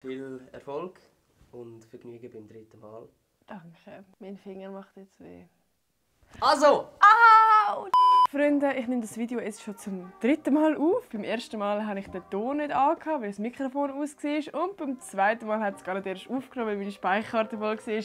Viel Erfolg und Vergnügen beim dritten Mal. Danke. Mein Finger macht jetzt weh. Also! Au! Freunde, ich nehme das Video jetzt schon zum dritten Mal auf. Beim ersten Mal hatte ich den Ton nicht angehabt, weil das Mikrofon aus war. Und beim zweiten Mal hat es gerade erst aufgenommen, weil meine Speicherkarte voll war.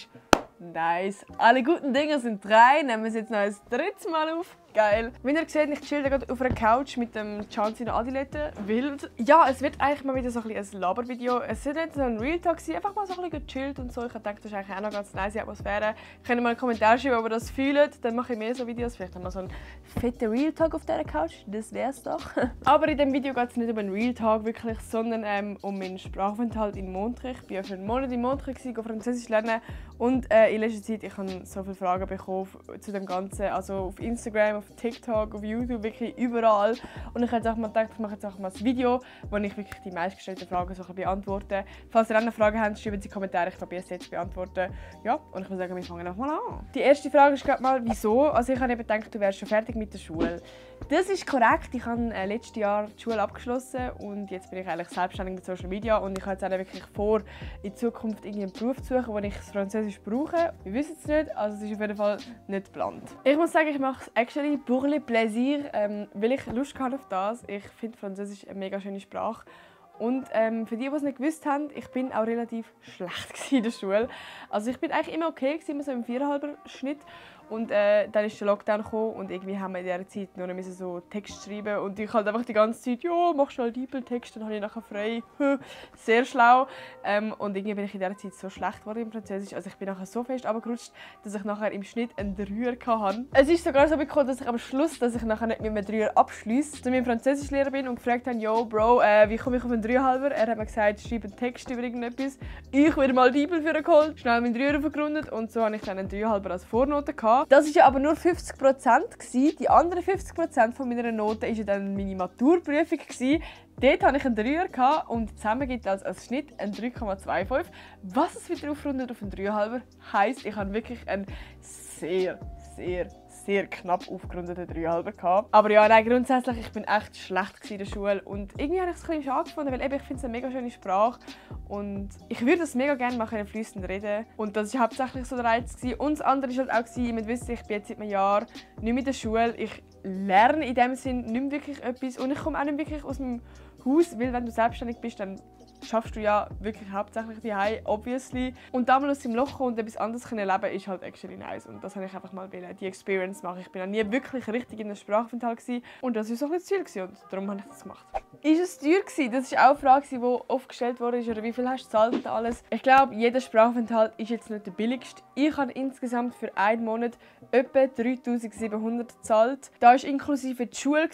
Nice. Alle guten Dinge sind drei. Nehmen wir es jetzt noch ein drittes Mal auf. Geil. Wie ihr seht, ich chill gerade auf einer Couch mit dem Chancino Adilette. Wild. Ja, es wird eigentlich mal wieder so ein Labervideo. Es wird nicht so ein Real Talk sein, einfach mal so ein bisschen gechillt und so. Ich denke, das ist eigentlich auch noch ganz nice Atmosphäre. Könnt ihr mal einen Kommentar schreiben, ob ihr das fühlt. Dann mache ich mehr so Videos. Vielleicht mal so einen fetten Real Talk auf dieser Couch. Das wär's doch. Aber in diesem Video geht es nicht um einen Real Talk wirklich, sondern um meinen Sprachaufenthalt in Montrich. Ich war für einen Monat in Montrich, Französisch lernen. Und in letzter Zeit ich habe so viele Fragen bekommen zu dem Ganzen. Also auf Instagram, auf TikTok, auf YouTube, wirklich überall. Und ich habe mir gedacht, ich mache jetzt auch mal ein Video, wo ich wirklich die meistgestellten Fragen so beantworte. Falls ihr auch noch Fragen habt, schreibt sie in die Kommentare, ich probiere es jetzt zu beantworten. Ja, und ich würde sagen, wir fangen einfach mal an. Die erste Frage ist gerade mal, wieso? Also ich habe eben gedacht, du wärst schon fertig mit der Schule. Das ist korrekt. Ich habe letztes Jahr die Schule abgeschlossen und jetzt bin ich eigentlich selbstständig mit Social Media und ich habe jetzt auch wirklich vor, in Zukunft einen Beruf zu suchen, wo ich das Französisch brauche. Wir wissen es nicht, also es ist auf jeden Fall nicht geplant. Ich muss sagen, ich mache es actually pour le plaisir, weil ich Lust habe auf das. Ich finde Französisch eine mega schöne Sprache. Und für die es nicht gewusst haben, ich bin auch relativ schlecht in der Schule. Also ich bin eigentlich immer okay, immer so im 4,5er Schnitt. Und dann ist der Lockdown gekommen und irgendwie haben wir in dieser Zeit nur noch so Text schreiben und ich halt einfach die ganze Zeit, ja, mach schnell Diepel-Text, dann habe ich nachher frei. Sehr schlau. Und irgendwie bin ich in dieser Zeit so schlecht geworden im Französisch, also ich bin nachher so fest runtergerutscht, dass ich nachher im Schnitt einen 3er hatte. Es ist sogar so gekommen, dass ich am Schluss, dass ich nachher nicht mit einem 3er abschliesse, zu meinem Französischlehrer bin und gefragt habe, yo Bro, wie komme ich auf einen 3,5er? Er hat mir gesagt, schreib einen Text über irgendetwas. Ich wieder mal Diepel für ihn geholt, schnell meinen 3er aufgegründet und so hatte ich dann einen 3,5er als Vornote gehabt. Das war ja aber nur 50%. Die anderen 50% von meiner Note war ja dann meine Maturprüfung. Dort hatte ich einen 3er und zusammen gibt es als Schnitt einen 3,25. Was es wieder aufrundet auf einen 3,5er heisst, ich habe wirklich einen sehr knapp aufgerundeten 3,5er gehabt. Aber ja, nein, grundsätzlich, ich bin echt schlecht in der Schule und irgendwie habe ich es ein bisschen schade gefunden, weil eben, ich finde es eine mega schöne Sprache und ich würde das mega gerne machen, fließend reden und das war hauptsächlich so der Reiz gewesen. Und das andere war halt auch, ihr müsst wissen, ich bin jetzt seit einem Jahr nicht mehr in der Schule, ich lerne in dem Sinn nicht mehr wirklich etwas und ich komme auch nicht wirklich aus dem Haus, weil wenn du selbstständig bist, dann schaffst du ja wirklich hauptsächlich die Hause, obviously. Und da mal aus dem Loch und etwas anderes leben ist halt actually nice. Und das habe ich einfach mal wollen, die Experience machen. Ich bin noch nie wirklich richtig in einem Sprachaufenthalt und das war so ein das Ziel und darum habe ich das gemacht. Ist es teuer gewesen? Das ist auch eine Frage, die oft gestellt wurde. Oder wie viel hast du gezahlt und alles? Ich glaube, jeder Sprachaufenthalt ist jetzt nicht der billigste. Ich habe insgesamt für einen Monat etwa 3'700 gezahlt. Da war inklusive die Schule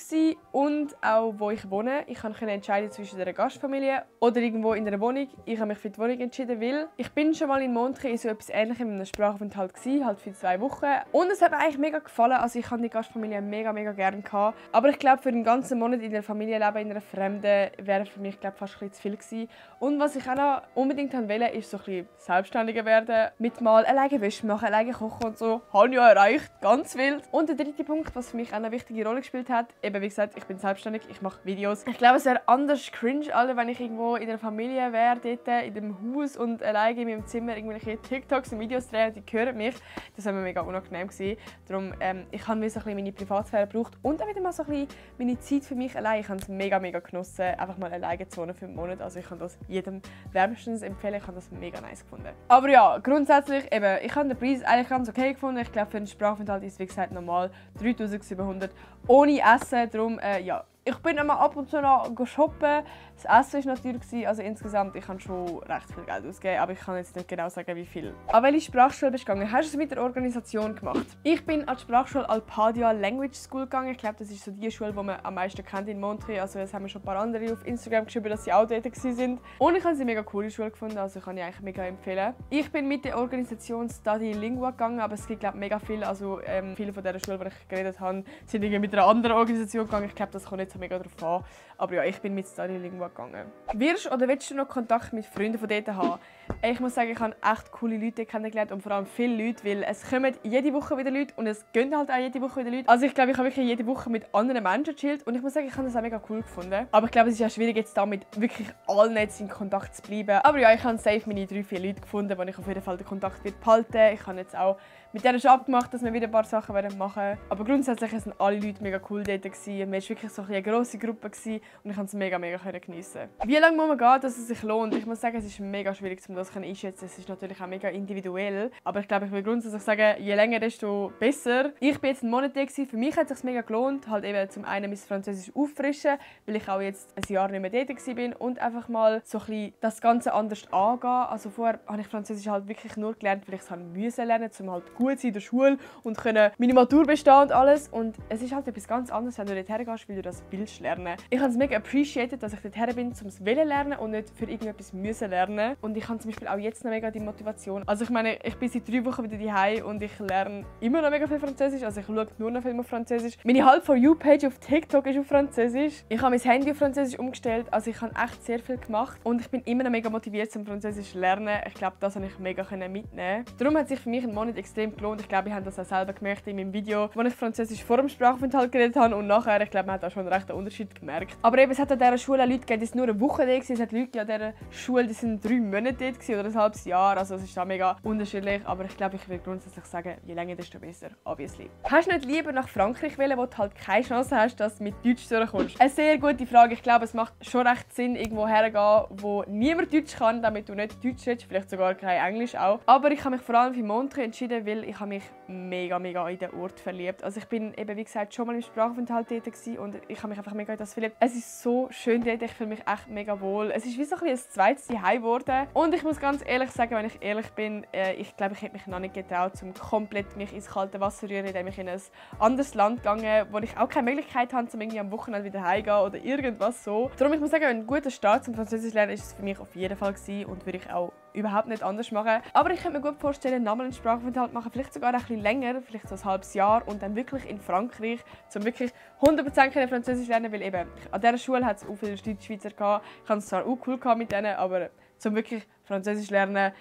und auch wo ich wohne. Ich konnte entscheiden zwischen einer Gastfamilie oder irgendwo in einer Wohnung. Ich habe mich für die Wohnung entschieden, weil ich bin schon mal in Montreux in so etwas Ähnlichem in einem Sprachaufenthalt gewesen, halt für 2 Wochen. Und es hat mir eigentlich mega gefallen. Also ich habe die Gastfamilie mega gerne gehabt. Aber ich glaube, für einen ganzen Monat in der Familie leben, in einer Fremden, wäre für mich fast ein bisschen zu viel gewesen. Und was ich auch noch unbedingt wollte, ist so ein bisschen selbstständiger werden. Mit mal alleine Wäsche machen, alleine kochen und so. Habe ich ja erreicht. Ganz wild. Und der dritte Punkt, was für mich auch eine wichtige Rolle gespielt hat, eben wie gesagt, ich bin selbstständig, ich mache Videos. Ich glaube, es wäre anders cringe, wenn ich irgendwo in einer Familie wäre, dort in dem Haus und alleine in meinem Zimmer irgendwelche TikToks und Videos drehen, die hören mich. Das war mir mega unangenehm gewesen. Darum, ich habe so ein bisschen meine Privatsphäre gebraucht und auch wieder mal so ein bisschen meine Zeit für mich allein. Ich habe es mega genossen, einfach mal alleine zu wohnen für einen Monat. Also ich kann das jedem wärmstens empfehlen, ich habe das mega nice gefunden. Aber ja, grundsätzlich, eben, ich habe den Preis eigentlich ganz okay gefunden. Ich glaube, für einen Sprachaufenthalt ist es wie gesagt normal 3'700 ohne Essen. Darum, ja. Ich bin immer ab und zu noch shoppen. Das Essen war noch teuer, also insgesamt ich habe schon recht viel Geld ausgegeben, aber ich kann jetzt nicht genau sagen, wie viel. An welche Sprachschule bist du gegangen? Hast du es mit der Organisation gemacht? Ich bin an die Sprachschule Alpadia Language School gegangen. Ich glaube, das ist so die Schule, die man am meisten kennt in Montreux. Also es haben mir schon ein paar andere auf Instagram geschrieben, dass sie auch dort waren. Und ich habe sie mega coole Schule gefunden, also kann ich eigentlich mega empfehlen. Ich bin mit der Organisation Study Lingua gegangen, aber es gibt glaube mega viele, also viele von dieser Schule, die ich geredet habe, sind irgendwie mit einer anderen Organisation gegangen. Ich glaube, das kommt nicht so mega drauf an. Aber ja, ich bin mit Study Lingua gegangen. Wirst oder willst du noch Kontakt mit Freunden von dort haben? Ich muss sagen, ich habe echt coole Leute kennengelernt und vor allem viele Leute, weil es kommen jede Woche wieder Leute und es gehen halt auch jede Woche wieder Leute. Also ich glaube, ich habe wirklich jede Woche mit anderen Menschen gechillt und ich muss sagen, ich habe das auch mega cool gefunden. Aber ich glaube, es ist ja schwierig, jetzt damit wirklich allen jetzt in Kontakt zu bleiben. Aber ja, ich habe safe meine 3-4 Leute gefunden, wo ich auf jeden Fall den Kontakt behalten werde. Ich habe jetzt auch mit denen schon abgemacht, dass wir wieder ein paar Sachen machen werden. Aber grundsätzlich waren alle Leute mega cool dort. Wir waren wirklich so eine grosse Gruppe und ich konnte es mega geniessen. Wie lange muss man gehen, dass es sich lohnt? Ich muss sagen, es ist mega schwierig, um das einschätzen. Es ist natürlich auch mega individuell. Aber ich glaube, ich will grundsätzlich sagen, je länger, desto besser. Ich bin jetzt einen Monat da. Für mich hat es sich mega gelohnt, halt eben zum einen mein Französisch auffrischen, weil ich auch jetzt ein Jahr nicht mehr dort war und einfach mal so ein bisschen das Ganze anders angehen. Also vorher habe ich Französisch halt wirklich nur gelernt, weil ich es musste lernen, um halt gut zu sein in der Schule und können meine Matur bestehen und alles. Und es ist halt etwas ganz anderes, wenn du dort hergehst, weil du das willst lernen. Ich habe es mega appreciated, dass ich dort her bin, um es lernen und nicht für irgendetwas müssen lernen. Und ich habe zum Beispiel auch jetzt noch mega die Motivation. Also ich meine, ich bin seit 3 Wochen wieder daheim und ich lerne immer noch mega viel Französisch. Also ich schaue nur noch Filme auf Französisch. Meine For You-Page auf TikTok ist auf Französisch. Ich habe mein Handy auf Französisch umgestellt. Also ich habe echt sehr viel gemacht. Und ich bin immer noch mega motiviert zum Französisch zu lernen. Ich glaube, das konnte ich mega mitnehmen. Darum hat sich für mich ein Monat extrem gelohnt. Ich glaube, ich habe das auch selber gemerkt in meinem Video, wo ich Französisch vor dem Sprachaufenthalt geredet habe und nachher. Ich glaube, man hat da schon recht einen Unterschied gemerkt. Aber eben, es hat an dieser Schule Leute gegeben, die sind nur eine Woche da waren. Es hat Leute an dieser Schule, die sind 3 Monate dort oder ein halbes Jahr. Also es ist da mega unterschiedlich. Aber ich glaube, ich will grundsätzlich sagen, je länger, desto besser. Obviously. Hast du nicht lieber nach Frankreich wollen, wo du halt keine Chance hast, dass du mit Deutsch durchkommst? Eine sehr gute Frage. Ich glaube, es macht schon recht Sinn, irgendwo herzugehen, wo niemand Deutsch kann, damit du nicht Deutsch redest, vielleicht sogar kein Englisch auch. Aber ich habe mich vor allem für Montreux entschieden, weil ich mich mega in den Ort verliebt. Also ich bin eben, wie gesagt, schon mal im Sprachaufenthalt dort und ich habe mich einfach mega in das verliebt. Es ist so schön dort, ich fühle mich echt mega wohl. Es ist wie so ein zweites Zuhause geworden. Und ich muss ganz ehrlich sagen, wenn ich ehrlich bin, ich glaube, ich hätte mich noch nicht getraut, um komplett mich ins kalte Wasser zu rühren, indem ich in ein anderes Land gehe, wo ich auch keine Möglichkeit habe, um irgendwie am Wochenende wieder heimzugehen oder irgendwas so. Darum, ich muss sagen, ein guter Start zum Französisch lernen ist es für mich auf jeden Fall gewesen und würde ich auch überhaupt nicht anders machen. Aber ich könnte mir gut vorstellen, nochmal einen Sprachaufenthalt machen, vielleicht sogar ein bisschen länger, vielleicht so ein halbes Jahr und dann wirklich in Frankreich, um wirklich 100% Französisch lernen, weil eben an dieser Schule hat es auch viele Deutschschweizer gehabt. Ich hatte es zwar auch cool mit denen, aber zum wirklich Französisch lernen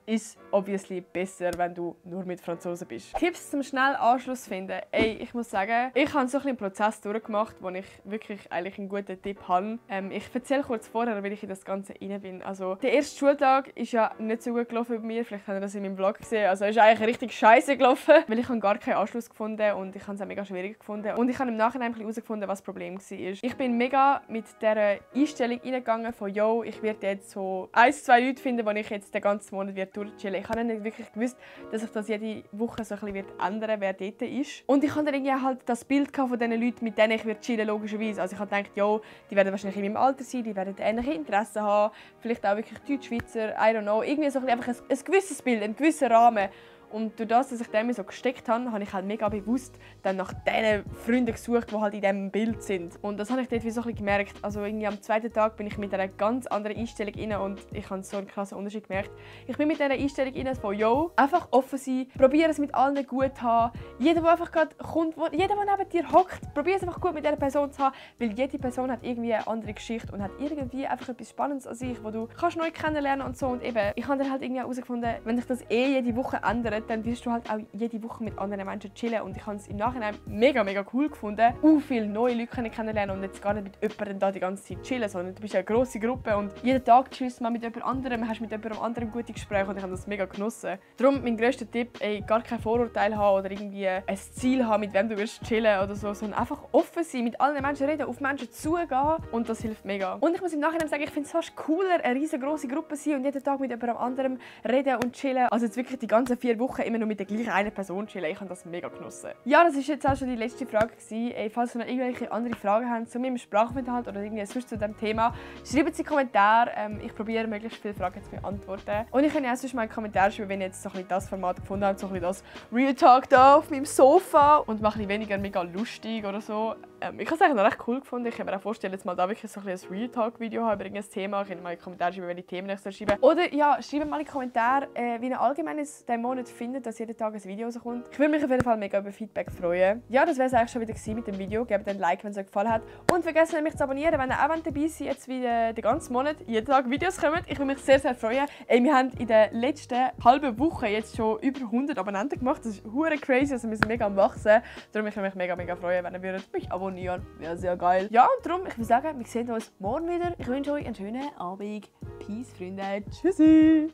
ist obviously besser, wenn du nur mit Franzosen bist. Tipps zum schnell Anschluss finden. Ey, ich muss sagen, ich habe so einen Prozess durchgemacht, wo ich wirklich eigentlich einen guten Tipp habe. Ich erzähle kurz vorher, wie ich in das Ganze rein bin. Also, der erste Schultag ist ja nicht so gut gelaufen bei mir. Vielleicht habt ihr das in meinem Vlog gesehen. Also, es ist eigentlich richtig scheiße gelaufen, weil ich gar keinen Anschluss gefunden und ich habe es auch mega schwierig gefunden. Und ich habe im Nachhinein herausgefunden, was das Problem war. Ich bin mega mit dieser Einstellung reingegangen von «Yo, ich werde jetzt so 1-2 Leute finden, die ich jetzt den ganzen Monat durchchillen. Ich habe nicht wirklich gewusst, dass sich das jede Woche so ein bisschen ändern wird, wer dort ist. Und ich hatte dann irgendwie halt das Bild von diesen Leuten, mit denen ich chillen logischerweise. Also ich habe gedacht, jo, die werden wahrscheinlich in meinem Alter sein, die werden ähnliche Interessen haben, vielleicht auch wirklich Deutschschweizer, I don't know. Irgendwie so einfach ein gewisses Bild, einen gewissen Rahmen. Und durch das, dass ich dem so gesteckt habe ich halt mega bewusst dann nach diesen Freunden gesucht, die halt in diesem Bild sind. Und das habe ich dort wie so ein bisschen gemerkt. Also irgendwie am zweiten Tag bin ich mit einer ganz anderen Einstellung rein und ich habe so einen krassen Unterschied gemerkt. Ich bin mit dieser Einstellung rein von «Yo, einfach offen sein, probiere es mit allen gut zu haben. Jeder, der einfach gerade kommt, jeder, der neben dir hockt, probiere es einfach gut mit dieser Person zu haben, weil jede Person hat irgendwie eine andere Geschichte und hat irgendwie einfach etwas Spannendes an sich, wo du kannst neu kennenlernen und so. Und eben, ich habe dann halt irgendwie herausgefunden, wenn sich das jede Woche ändert, dann wirst du halt auch jede Woche mit anderen Menschen chillen und ich habe es im Nachhinein mega cool gefunden, viele neue Leute kennenlernen und jetzt gar nicht mit jemandem da die ganze Zeit chillen, sondern du bist eine grosse Gruppe und jeden Tag chillst du mal mit jemand anderem, hast mit jemand anderem gute Gespräche und ich habe das mega genossen. Darum mein grösster Tipp, gar kein Vorurteil haben oder irgendwie ein Ziel haben, mit wem du willst chillen oder so, sondern einfach offen sein, mit allen Menschen reden, auf Menschen zugehen und das hilft mega. Und ich muss im Nachhinein sagen, ich finde es fast cooler, eine riesengroße Gruppe zu sein und jeden Tag mit jemand anderem reden und chillen, also jetzt wirklich die ganzen 4 Wochen immer nur mit der gleichen einen Person chillen. Ich habe das mega genossen. Ja, das war jetzt auch schon die letzte Frage gewesen. Falls ihr noch irgendwelche andere Fragen habt zu meinem Sprachaufenthalt oder irgendwie sonst zu diesem Thema, schreibt sie in die Kommentare. Ich probiere möglichst viele Fragen zu beantworten. Und ich kann auch sonst mal einen Kommentar schreiben, wenn ihr jetzt so ein bisschen das Format gefunden habt, so ein bisschen das Real Talk da auf meinem Sofa und mache ein weniger mega lustig oder so. Ich habe es eigentlich noch recht cool gefunden. Ich kann mir auch vorstellen, jetzt mal da wirklich so ein Real Talk-Video haben über irgendein Thema. Ich kann mal in die Kommentare schreiben, welche Themen ich schreiben soll. Oder ja, schreibt mal in die Kommentare, wie ihr allgemein diesen Monat findet, dass jeden Tag ein Video rauskommt. Ich würde mich auf jeden Fall mega über Feedback freuen. Ja, das wäre es eigentlich schon wieder mit dem Video. Gebt ein Like, wenn es euch gefallen hat. Und vergesst nicht, mich zu abonnieren, wenn ihr auch dabei seid, jetzt wieder den ganzen Monat jeden Tag Videos kommen. Ich würde mich sehr, sehr freuen. Wir haben in der letzten halben Woche jetzt schon über 100 Abonnenten gemacht. Das ist hure crazy, also wir sind mega am Wachsen. Darum würde ich mich mega freuen, wenn ihr mich abonnieren würdet. Wäre sehr geil. Ja, und darum, ich würde sagen, wir sehen uns morgen wieder. Ich wünsche euch einen schönen Abend. Peace, Freunde. Tschüssi.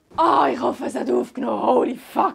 Ich hoffe, es hat aufgenommen. Holy fuck.